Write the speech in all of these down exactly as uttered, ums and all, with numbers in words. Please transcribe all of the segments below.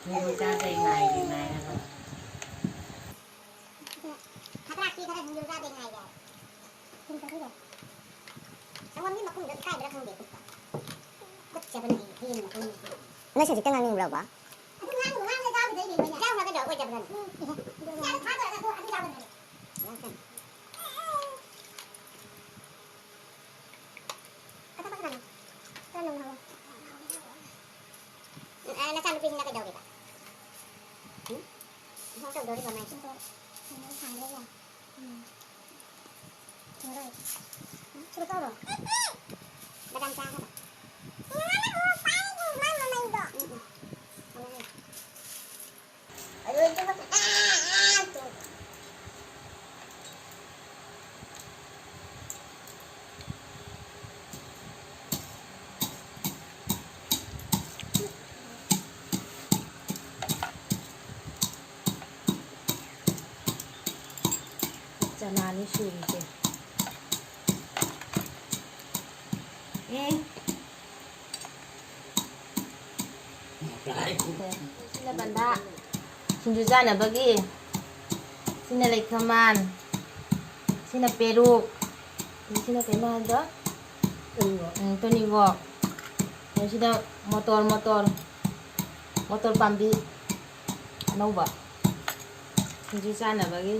ꯁꯤꯡꯖꯨ ꯆꯥꯗꯣꯏ ꯉꯥꯏꯔꯤ ꯉꯥꯏꯔꯒ꯫ ꯈꯗ꯭ꯔꯥꯛꯇꯤ ꯈꯔ ꯁꯤꯡꯖꯨ ꯆꯥꯗꯣꯏ ꯉꯥꯏꯔꯤ꯫ ꯁꯪꯒꯣꯝꯒꯤ ꯃꯈꯨꯝꯗꯣ ꯏꯀꯥꯏꯕ꯭ꯔꯥ ꯈꯪꯗꯦ, ꯈꯨꯠꯇ꯫ ꯈꯨꯠ ꯆꯦꯠꯄꯅ ꯑꯩ ꯍꯌꯦꯡ ꯃꯈꯨꯝ꯫ ꯅꯪ ꯍꯧꯖꯤꯛꯇ ꯉꯥꯡꯅꯤꯡꯕ꯭ꯔꯣꯕ? ꯑꯗꯨ ꯉꯥꯡꯕ ꯉꯥꯡꯕ ꯆꯥꯕꯗꯩ ꯂꯩꯕꯅꯦ꯫ ꯆꯥꯎ ꯍꯥꯏꯒꯗ꯭ꯔꯣ? ꯑꯩꯈꯣꯏ ꯆꯥꯕꯗꯅꯦ꯫ ꯎꯝ, ꯏꯍꯦ꯫ ꯑꯗꯨ ꯆꯥꯕ ꯊꯥꯗꯣꯛꯑꯒ ꯑꯗꯨ ꯆꯥꯕꯗꯅꯦ꯫ ꯌꯥꯝ ꯐꯩ꯫ ꯈꯔ ꯅꯧꯅ ꯍꯧꯔꯣ꯫ ꯑꯦ, ꯅꯆꯥꯅꯨꯄꯤꯁꯤꯅ ꯀꯩꯗꯧꯔꯤꯕ? ꯎꯝ? ꯏꯟꯁꯥꯡ ꯇꯧꯗꯧꯔꯤꯕ ꯃꯥꯏꯁꯦ? ꯁꯤꯡꯗꯣ ꯀꯩꯅꯣ ꯊꯥꯡꯗꯣꯏꯅꯦ꯫ ꯎꯝ꯫ ꯃꯔꯣꯏ꯫ ꯎꯝ, ꯁꯤꯗ ꯇꯧꯔꯣ꯫ ꯕꯗꯥꯝ ꯆꯥ ꯍꯥꯏꯕ꯫ ꯎꯝ, ꯎꯝ꯫ ꯆꯅꯥꯅꯤ ꯁꯨꯔꯤꯁꯦ꯫ ꯑꯦ꯫ ꯁꯤꯅ ꯕꯟꯗꯥ ꯁꯤꯡꯖꯨ ꯆꯥꯅꯕꯒꯤ, ꯁꯤꯅ ꯂꯩꯈꯃꯥꯟ, ꯁꯤꯅ ꯄꯦꯔꯨꯛ, ꯑꯗꯩ ꯁꯤꯅ ꯀꯩꯅꯣ ꯍꯥꯏꯗꯣ? ꯇꯨꯅꯤꯡꯈꯣꯛ꯫ ꯎꯝ, ꯇꯨꯅꯤꯡꯈꯣꯛ꯫ ꯑꯗꯩ ꯁꯤꯗ ꯃꯣꯇꯣꯔ, ꯃꯣꯇꯣꯔ, ꯃꯣꯇꯣꯔ ꯄꯥꯝꯕꯤ ꯑꯅꯧꯕ ꯁꯤꯡꯖꯨ ꯆꯥꯅꯕꯒꯤ꯫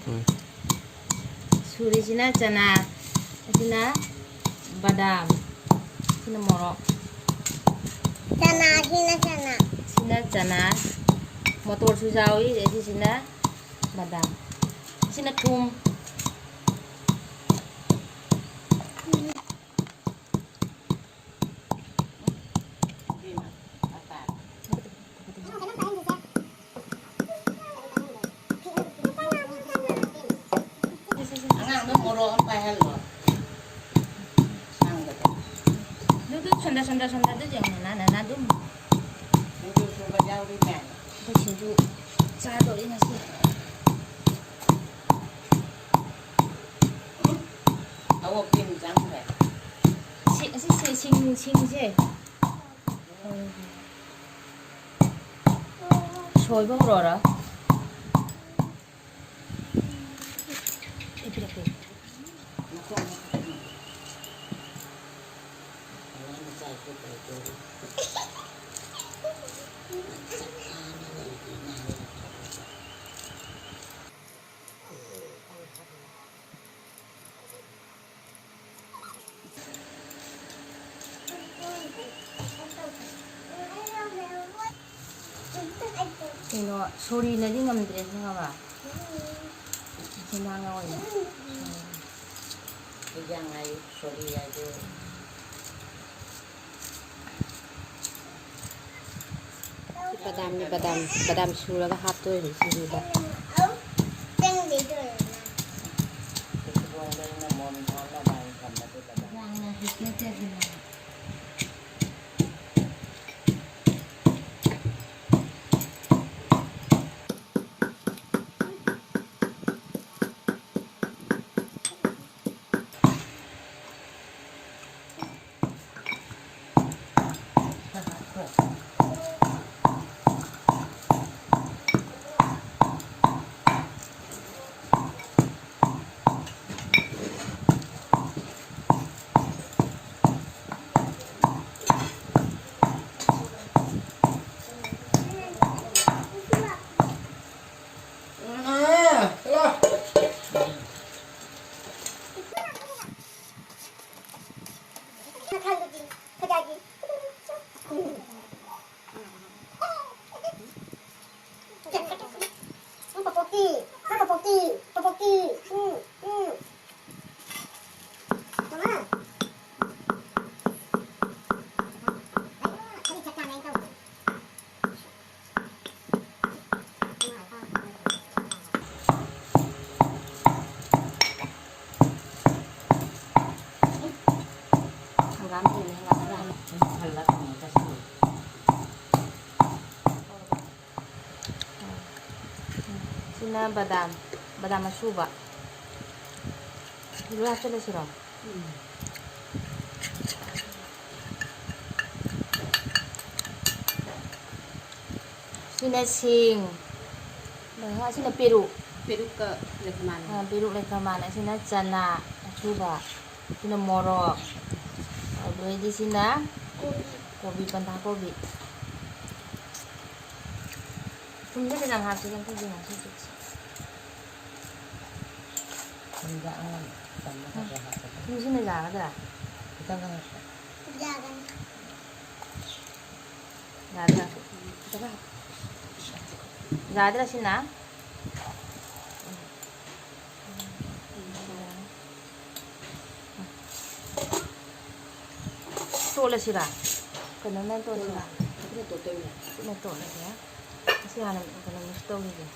ꯎꯝ꯫ ꯁꯨꯔꯤꯁꯤꯅ ꯆꯅꯥ, ꯑꯁꯤꯅ ꯕꯗꯥꯝ, ꯁꯤꯅ ꯃꯣꯔꯣꯛ꯫ ꯆꯅꯥꯁꯤꯅ ꯆꯅꯥ꯫ ꯁꯤꯅ ꯆꯅꯥ, ꯃꯣꯇꯣꯔꯁꯨ ꯌꯥꯎꯏ, ꯑꯗꯩ ꯁꯤꯁꯤꯅ ꯕꯗꯥꯝ, ꯁꯤꯅ ꯊꯨꯝ꯫ ꯑꯉꯥꯡꯗꯣ ꯃꯣꯔꯣꯛ ꯑꯃ ꯄꯥꯏꯍꯜꯂꯣ꯫ ꯑꯁꯥꯡꯕꯗꯣ꯫ ꯑꯗꯨ ꯁꯣꯟꯗ, ꯁꯣꯟꯗ, ꯁꯣꯟꯗ, ꯑꯗꯨ ꯌꯦꯡꯉꯣ, ꯅꯥꯟꯅ, ꯅꯥꯟꯅ ꯑꯗꯨꯝ꯫ ꯁꯤꯡꯖꯨ ꯁꯨꯕ ꯌꯥꯎꯔꯤꯅꯦ꯫ ꯑꯩꯈꯣꯏ ꯁꯤꯡꯖꯨ ꯆꯥꯗꯧꯔꯤ ꯉꯁꯤ꯫ ꯎꯝ? ꯑꯋꯣꯛꯄꯤ ꯑꯃ ꯆꯪꯈ꯭ꯔꯦ꯫ ꯑꯁꯤꯁꯦ ꯁꯤꯡ, ꯁꯤꯡꯁꯦ ꯁꯣꯏꯕ ꯍꯧꯔꯛꯑꯣꯔꯥ? ꯀꯩꯅꯣ, ꯁꯣꯔꯤꯅꯗꯤ ꯉꯝꯗ꯭ꯔꯦ, ꯈꯪꯉꯕ? ꯏꯆꯤꯟ ꯏꯅꯥꯎ ꯑꯣꯏꯅ꯫ ꯍꯤꯟꯖꯥꯡ ꯍꯥꯏ, ꯁꯣꯔꯤ ꯍꯥꯏꯗꯣ꯫ ꯕꯗꯥꯝꯅꯤ, ꯕꯗꯥꯝ, ꯕꯗꯥꯝ ꯁꯨꯔꯒ ꯍꯥꯞꯇꯣꯏꯅꯤ ꯁꯤꯡꯖꯨꯗ꯫ ꯍꯪꯒꯥꯝ ꯊꯣꯡꯉꯦ, ꯍꯪꯒꯥꯝ ꯈꯔ꯫ ꯁꯤꯅ ꯕꯗꯥꯝ, ꯕꯗꯥꯝ ꯑꯁꯨꯕ꯫ ꯂꯣꯏ ꯍꯥꯞꯆꯤꯜꯂꯁꯤꯔꯣ? ꯎꯝ꯫ ꯁꯤꯅ ꯁꯤꯡ, ꯑꯁꯤꯅ ꯄꯦꯔꯨꯛ꯫ ꯄꯦꯔꯨꯛꯀ ꯂꯩꯈꯃꯥꯟ꯫ ꯑꯥ, ꯄꯦꯔꯨꯛ ꯂꯩꯈꯃꯥꯟ꯫ ꯑꯁꯤꯅ ꯆꯅꯥ ꯑꯁꯨꯕ, ꯑꯁꯤꯅ ꯃꯣꯔꯣꯛ, ꯑꯗꯨꯗꯩꯗꯤ ꯁꯤꯅ ꯀꯣꯕꯤ꯫ ꯀꯣꯕꯤ, ꯕꯟꯙꯥ ꯀꯣꯕꯤ꯫ ꯊꯨꯝꯁꯦ ꯈꯤꯇꯪ ꯍꯥꯞꯁꯤ, ꯌꯥꯡꯈꯩꯒꯤ ꯉꯥꯁꯤꯁꯦ꯫ ꯊꯨꯝꯗ ꯑꯉꯥꯡ ꯆꯝꯕ ꯈꯔ ꯈꯔ ꯍꯥꯞꯄꯗꯤ꯫ ꯊꯨꯝꯁꯤꯅ ꯌꯥꯒꯗ꯭ꯔꯥ? ꯈꯤꯇꯪ ꯍꯥꯞꯄꯣ꯫ ꯌꯥꯒꯅꯤ꯫ ꯌꯥꯗ꯭ꯔꯥ? ꯌꯥꯗ꯭ꯔꯥ ꯁꯤꯅ? ꯇꯣꯠꯂꯁꯤꯔꯥ? ꯀꯩꯅꯣꯅ ꯇꯣꯠꯁꯤꯔꯥ? ꯈꯨꯠꯅ ꯇꯣꯠꯇꯣꯏꯅꯦ꯫ ꯈꯨꯠꯅ ꯇꯣꯠꯂꯒꯦ꯫ ꯑꯁꯤ ꯍꯥꯟꯅ ꯀꯩꯅꯣ mix ꯇꯧꯈꯤꯒꯦ꯫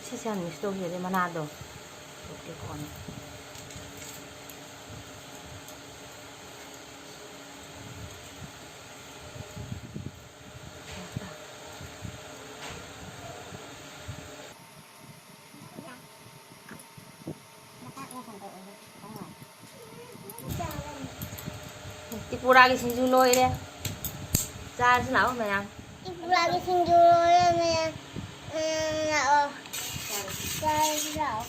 ꯁꯤꯁꯦ ꯍꯥꯟꯅ mix ꯇꯧꯈꯤꯒꯦ, ꯑꯗꯩ ꯃꯅꯥꯗꯣ ꯇꯣꯠꯀꯦ ꯀꯣꯟꯅ꯫ ꯇ꯭ꯔꯤꯄꯨꯔꯥꯒꯤ ꯁꯤꯡꯖꯨ ꯂꯣꯏꯔꯦ꯫ ꯆꯥꯔꯁꯤ ꯂꯥꯛꯑꯣ ꯃꯌꯥꯝ꯫ ꯇ꯭ꯔꯤꯄꯨꯔꯥꯒꯤ ꯁꯤꯡꯖꯨ ꯂꯣꯏꯔꯦ ꯃꯌꯥꯝ꯫ ꯃꯌꯥꯝ ꯂꯥꯛꯑꯣ꯫ ꯆꯥꯔꯁꯤ ꯂꯥꯛꯑꯣ꯫